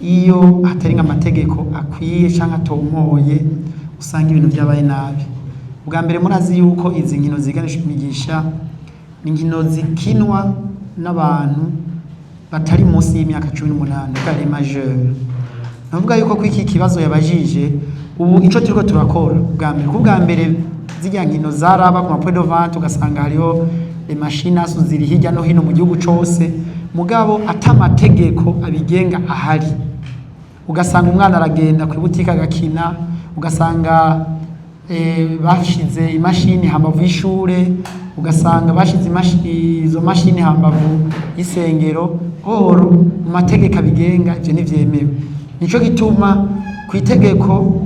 Iyo hatari nk'amategeko akwiye cyangwa atomoye, usanga ibintu byabaye nabi. Ubwa mbere, murazi yuko izi nkino ziganisha imigisha ni inkino zikinwa n'abantu batari munsi y'imyaka 18, bwa les majeurs. Navuga yuko kuri iki kibazo yabajije, ubu ico turiko turakora bwa mbere, ku bwa mbere zirya nkino zaraba ku ma point de vente, ugasanga hariho les machines ziri hirya no hino mu gihugu cose, mugabo ata amategeko abigenga ahari. Ugasanga umwana aragenda ku ibutike agakina, ugasanga bashize imashini hambavu y'ishure, ugasanga bashize izo mashini hambavu y'isengero. Or mu mategeko abigenga ivyo ntivyemewe. Nico gituma ku itegeko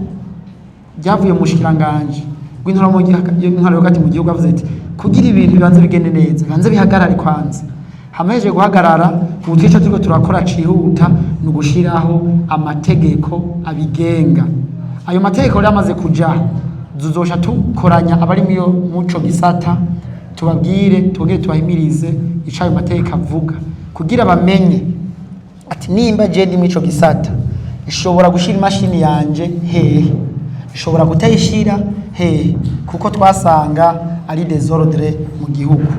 ryavuye mu bushikiranganji bw'intwaro hagati mu gihugu, avuze ati kugira ibintu bibanze bigende neza, bibanze bihagarare kwanza. Hamaze guhagarara, ubu twico turiko turakora cihuta ni ugushiraho amategeko abigenga. Ayo mategeko rero amaze kujaho, tuzosha tukoranya abari muyo muco gisata, tubabwire, tubwire, tubahimirize ico ayo mategeko avuga, kugira bamenye ati nimba je ndi mw'ico gisata, ishobora gushira imashini yanje hehe, ishobora kutayishira hehe, kuko twasanga ari désordre mu gihugu.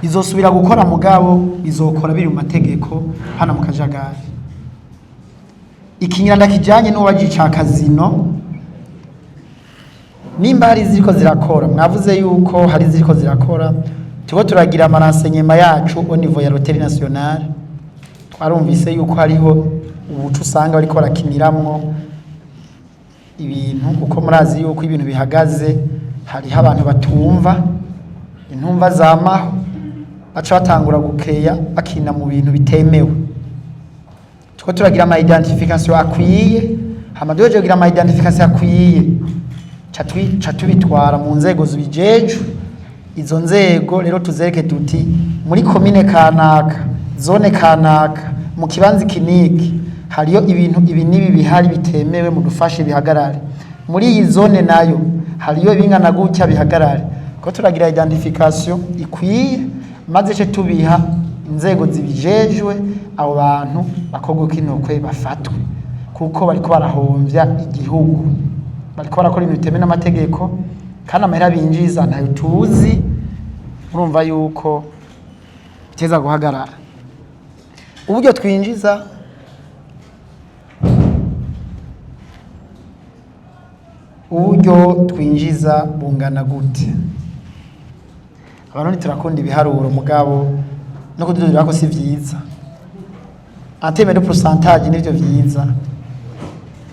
Bizosubira gukora, mugabo bizokora biri mu mategeko, hano mu kajagari. Ikinyarwanda kijanye n'uwaji ca casino, nimba hari ziriko zirakora, mwavuze yuko hari ziriko zirakora. Turiko turagira ama renseignements yacu au niveau ya Loterie Nationale. Twarumvise yuko hariho ubucu usanga bariko barakiniramwo ibintu, kuko murazi yuko ibintu bihagaze, hariho abantu batumva intumva zamaho, baca batangura gukeya bakina mu bintu bitemewe. Turiko turagira ama identification akwiye. Hama duhejeje kugira ama identification akwiye, ca tubitwara mu nzego zibijejwe. Izo nzego rero tuzereke tuti muri komine kanaka, zone kanaka, mu kibanza iki n'iki, hariyo ibintu ibi n'ibi bihari bitemewe, mudufashe bihagarare. Muri iyi zone nayo hariyo bingana gutya, bihagarare. Ko turagira identification ikwiye, maze ce tubiha inzego zibijejwe, abo bantu bakogwe kinokwe, bafatwe, kuko bariko barahomvya igihugu, bariko barakora ibintu bitemewe n'amategeko, kandi amahera binjiza ntayo tuzi. Urumva yuko biteza guhagarara. Uburyo twinjiza, uburyo twinjiza bungana gute? Abarundi turakunda ibiharuro, mugabo no kududurira ko si vyiza. En terme de pourcentage nivyo vyiza.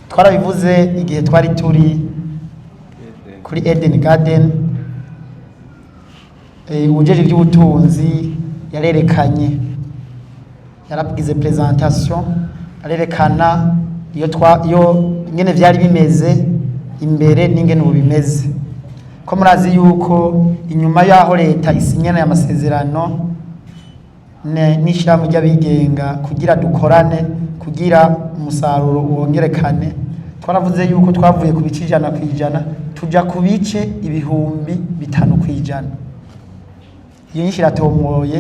Twarabivuze igihe twari turi kuri Eden Garden. Uwujejwe iby'ubutunzi yarerekanye, yaragize présentation, arerekana iyo twa iyo ingene vyari bimeze imbere n'ingene ubu bimeze. Ko murazi yuko inyuma y'aho leta isinyana aya masezerano n'ishirahamwe ry'abigenga kugira dukorane, kugira umusaruro wongerekane, twaravuze yuko twavuye ku bice 100% tuja ku bice 5000%. Iyo nyinshi iratomoye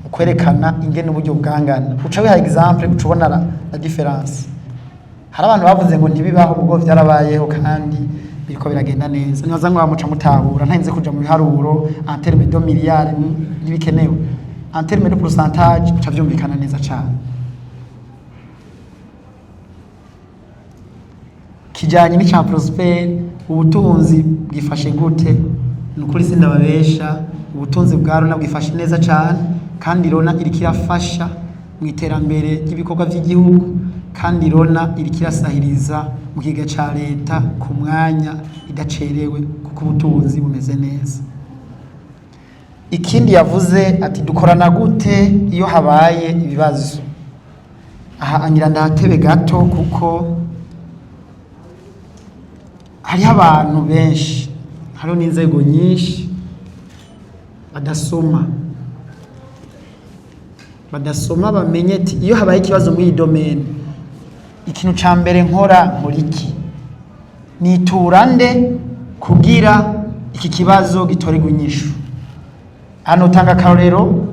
mu kwerekana ingene uburyo bwangana. Uca wiha exemple, uca ubona la différence. Hari abantu bavuze ngo ntibibaho, ubwo vyarabayeho kandi biriko biragenda neza. Nibaza ngo bamuca mutahura, ntarinze kuja mu biharuro en terme de milliards, ntibikenewe. En terme de pourcentage bica vyumvikana neza cane. Kijanye n'ica Prosper, ubutunzi bwifashe gute? Ni ukuri sindababesha, ubutunzi bwa Rona bwifashe neza cane, kandi Rona iriko irafasha mu iterambere ry'ibikorwa vy'igihugu, kandi Rona iriko irasahiriza mu kigega ca leta ku mwanya idacerewe, kuko ubutunzi bumeze neza. Ikindi yavuze ati dukorana gute iyo habaye ibibazo? Aha angira ndahatebe gato, kuko hariho abantu benshi, hariho n'inzego nyinshi badasoma bamenye ati iyo habaye ikibazo muri iyi domaine, ikintu ca mbere nkora iki, nitura nde kugira iki kibazo gitorerwe inyishu? Hano utanga akarorero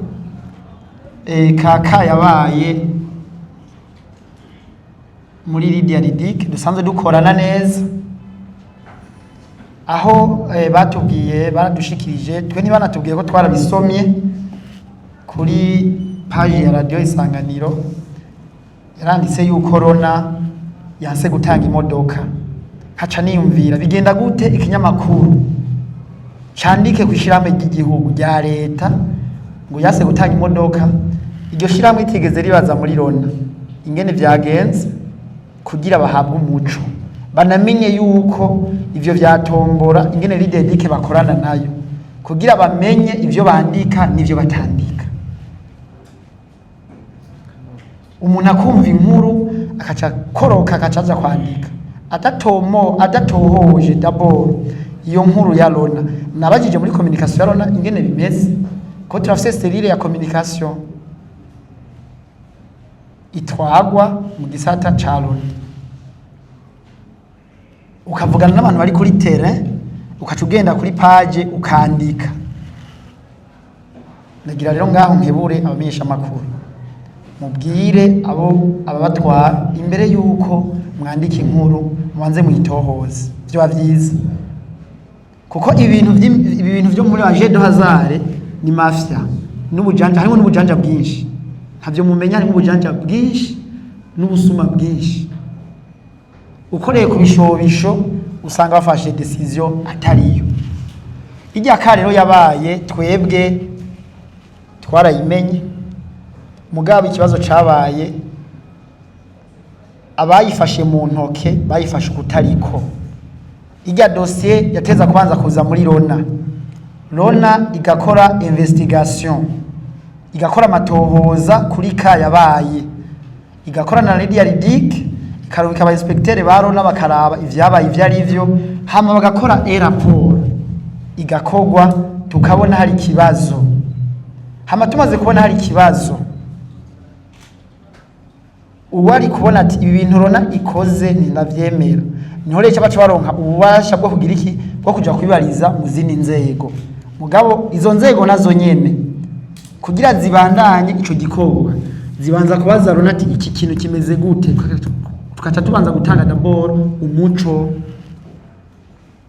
kaka yabaye. Muri Lydia Ridic dusanzwe dukorana neza, aho batubwiye, baradushikirije, twe ntibanatubwiye ko twarabisomye kuri page ya Radio Isanganiro. Yaranditse yuko Rona yanse gutanga imodoka. Nkaca niyumvira, bigenda gute ikinyamakuru candike ku ishirahamwe ry'igihugu rya leta ngo yase gutanga imodoka, iryo shirahamwe ritigeze ribaza muri Rona ingene vyagenze kugira bahabwe umuco, banamenye yuko ivyo vyatombora, ingene Lidedike bakorana nayo, kugira bamenye ivyo bandika n'ivyo batandika? Umuntu akumva inkuru, akaca koroka, akaca aza kwandika adatomo, adatohoje d'abord iyo nkuru ya Rona. Nabajije muri communication ya Rona ingene bimeze, ko turafise cellule ya communication itwagwa mu gisata ca Rona. Ukavugana n'abantu bari kuri terrain, ukaca ugenda kuri page ukandika. Ndagira rero ngaho nkebure abamenyesha amakuru, mubwire abo ababatwara, imbere yuko mwandika inkuru mubanze muyitohoze, vyoba vyiza, kuko ibi bintu vyo muri jeux de hasard ni mafia n'ubujanja, harimo n'ubujanja bwinshi, ntavyo mumenya. Harimo ubujanja bwinshi n'ubusuma bwinshi. Ukoreye ku bishobisho, usanga bafashe décision atariyo. Irya ka rero yabaye, twebwe twarayimenye, mugabo ikibazo cabaye, abayifashe mu ntoke bayifashe ukutariko. Irya dosiye yateza kubanza kuza muri Rona, Rona igakora investigation, igakora amatohoza kuri ka yabaye, igakorana na Lydia Ridic, ikarubika aba inspecteur ba Rona, bakaraba ivyabaye ivyo ari vyo, hama bagakora rapport, igakogwa, tukabona hari ikibazo. Hama tumaze kubona hari ikibazo, uwari kubona ati ibi bintu Rona ikoze ninavyemera, niho rero baca baronka ububasha bwo kugira iki, bwo kuja kubibariza mu zindi nzego. Mugabo izo nzego nazo nyene, kugira zibandanye ico gikorwa, zibanza kubaza Rona ati iki kintu kimeze gute? Tukaca tubanza gutanga d'abord umuco.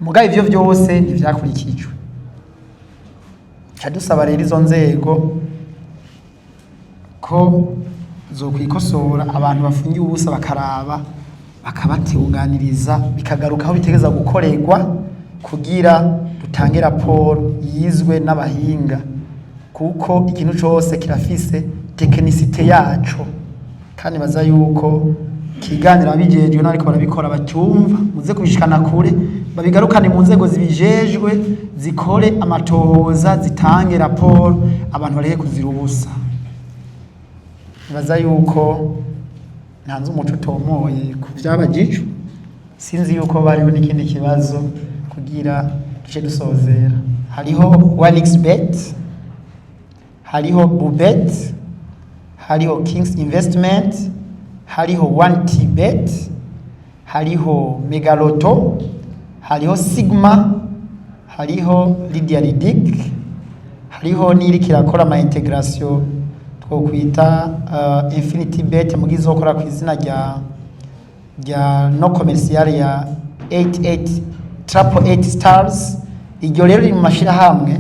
Mugabo ivyo vyose ntivyakurikijwe. Ca dusaba rero izo nzego ko zokwikosora, abantu bafungiwe ubusa bakaraba bakabatunganiriza, bikagaruka aho bitegeza gukorerwa, kugira dutange raporo yizwe n'abahinga, kuko ikintu cose kirafise technicité yaco. Kandi baza yuko kiganiro abijejwe n'ariko barabikora bacyumva, muze kubishikana kure, babigarukane mu nzego zibijejwe, zikore amatohoza, zitange raporo, abantu bareke kuzira ubusa. Nibaza yuko ntanze umuco utomoye ku vyabajijwe. Sinzi yuko bariho n'ikindi kibazo kugira duce dusozera. Hariho 1xBet, hariho Bubet, hariho Kings Investment, hariho 1TBet, hariho Megaloto, hariho Sigma, hariho Lydia Ridic, hariho n'iriko irakora ama intégration twokwita Infinity Bet, mugize izokora ku izina rya nom commercial ya 88 888 Stars. Iryo rero riri mu mashirahamwe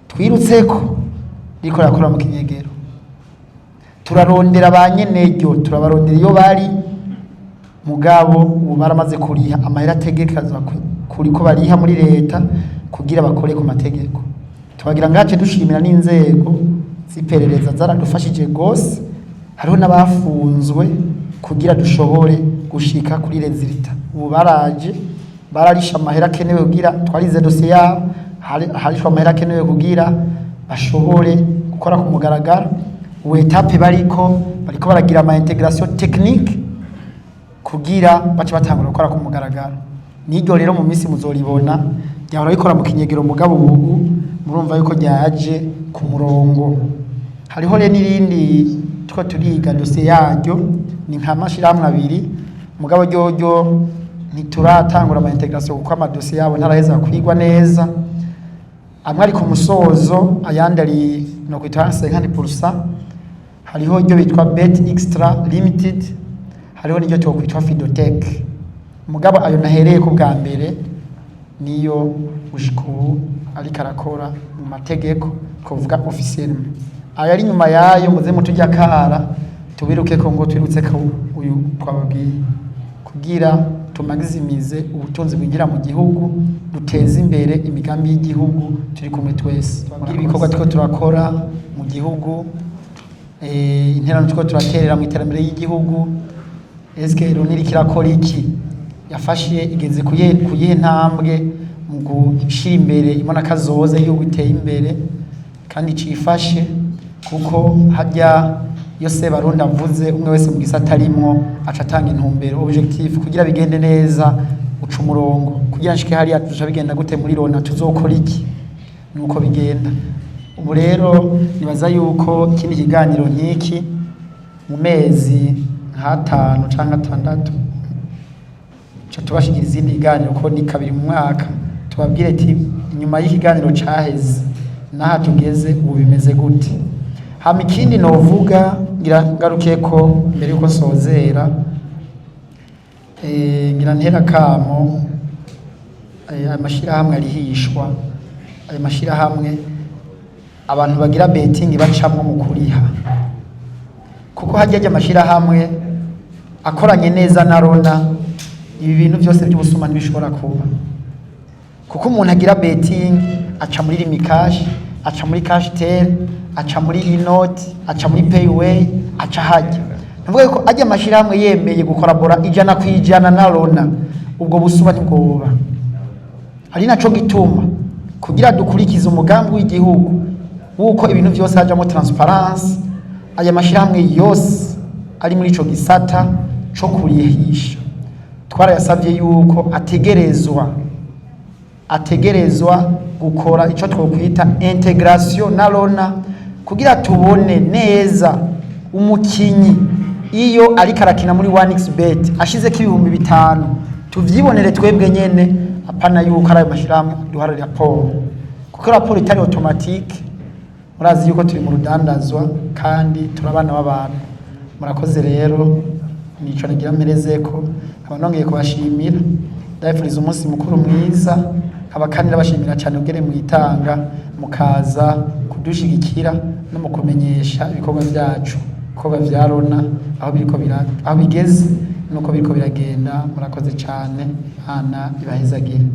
twirutseko, ririko rirakora mu kinyegero. Turarondera ba nyeneryo, turabarondera iyo bari, mugabo ubu baramaze kuriha amahera ategekazwa kuri ko bariha muri leta kugira bakore ku mategeko. Tubagira ngace dushimira n'inzego z'iperereza zaradufashije gose, hariho n'abafunzwe kugira dushobore gushika kuri résultat. Ubu baraje, bararisha amahera akenewe kugira twarize dosiye yabo, harishwa amahera akenewe kugira bashobore gukora ku mugaragaro. Ubu étape bariko baragira ama intégration technique kugira bace batangura gukora ku mugaragaro. N'iryo rero mu minsi muzoribona. Ryahora rikora mu kinyegero, mugabo ubu murumva yuko ryaje ku murongo. Hariho rero n'irindi two turiga dosiye yaryo, ni nka mashirahamwe abiri, mugabo ryoryo ntituratangura ama intégration kuko amadosiye yabo ntaraheza kwigwa neza. Amwe ari ku musozo, ayandi ari no kwita 50%. Hariho iryo bitwa Bet Extra Limited, Hariho n'iryo twokwitwa Fidotech. Mugabo ayo nahereye ku bwa mbere niyo gushika ubu ariko arakora mu mategeko, twovuga officiellement. Ayo ari nyuma yayo muze mutujya kara tubiruke ko ngo twirutse ko uyu twababwiye, kugira tumagizimize ubutunzi bwinjira mu gihugu, duteze imbere imigambi y'igihugu turi kumwe twese. Ibikorwa two turakora mu gihugu, interano two turaterera mu iterambere y'igihugu, eske Loni iriko irakora iki? Yafashe igeze kuyihe ntambwe mu gushira imbere imbona kazoza y'igihugu iteye imbere kandi cifashe? Kuko harya iyo Sebarundi avuze, umwe wese mu gisata arimwo aca atanga intumbero, objectif, kugira bigende neza, uca umurongo kugira nshike hariya, tuca bigenda gute muri Lona, tuzokora iki, nuko bigenda. Ubu rero nibaza yuko ikindi kiganiro nk'iki mu mezi nk'atanu canke 6 ca tubashikiriza izindi biganiro, ko ni kabiri mu mwaka, tubabwire ati inyuma y'ikiganiro caheze n'aha tugeze ubu bimeze gute. Hama ikindi novuga, ngira ngaruke ko mbere yuko nsozera, ngira ntera kamo amashirahamwe arihishwa, ayo mashirahamwe abantu bagira betting bacamwo mu kuriha, kuko hajya ajya amashirahamwe akoranye neza na Rona, ibi bintu byose by'ubusuma ntibishobora kuba, kuko umuntu agira betting aca muri Lumicash, aca muri Cashtel, aca muri Inoti, aca muri Payway, aca hajya. Navuga ko ajya amashirahamwe yemeye gukorabora 100% na Rona, ubwo busuma ntibwoba. Ari naco gituma kugira dukurikize umugambi w'igihugu wuko ibintu byose hajamo transparence, aya mashirahamwe yose ari muri ico gisata co kurihisha twarayasavye yuko ategerezwa gukora ico twokwita intégration na Rona, kugira tubone neza umukinyi iyo ariko arakina muri 1xBet ashizeko 5000, tuvyibonere twebwe nyene, apana yuko ari ayo mashirahamwe duhara raporo, kuko raporo itari automatique. Murazi yuko turi mu rudandazwa kandi turabana b'abantu. Murakoze rero, nico nagira mperezeko. Nkaba nongeye kubashimira, ndabifuriza umunsi mukuru mwiza, nkaba kandi ndabashimira cyane ubwere mwitanga mukaza kudushigikira no mu kumenyesha ibikorwa byacu, ibikorwa vya Rona aho biriko bira aho bigeze nuko biriko biragenda. Murakoze cyane, Imana ibahezagire.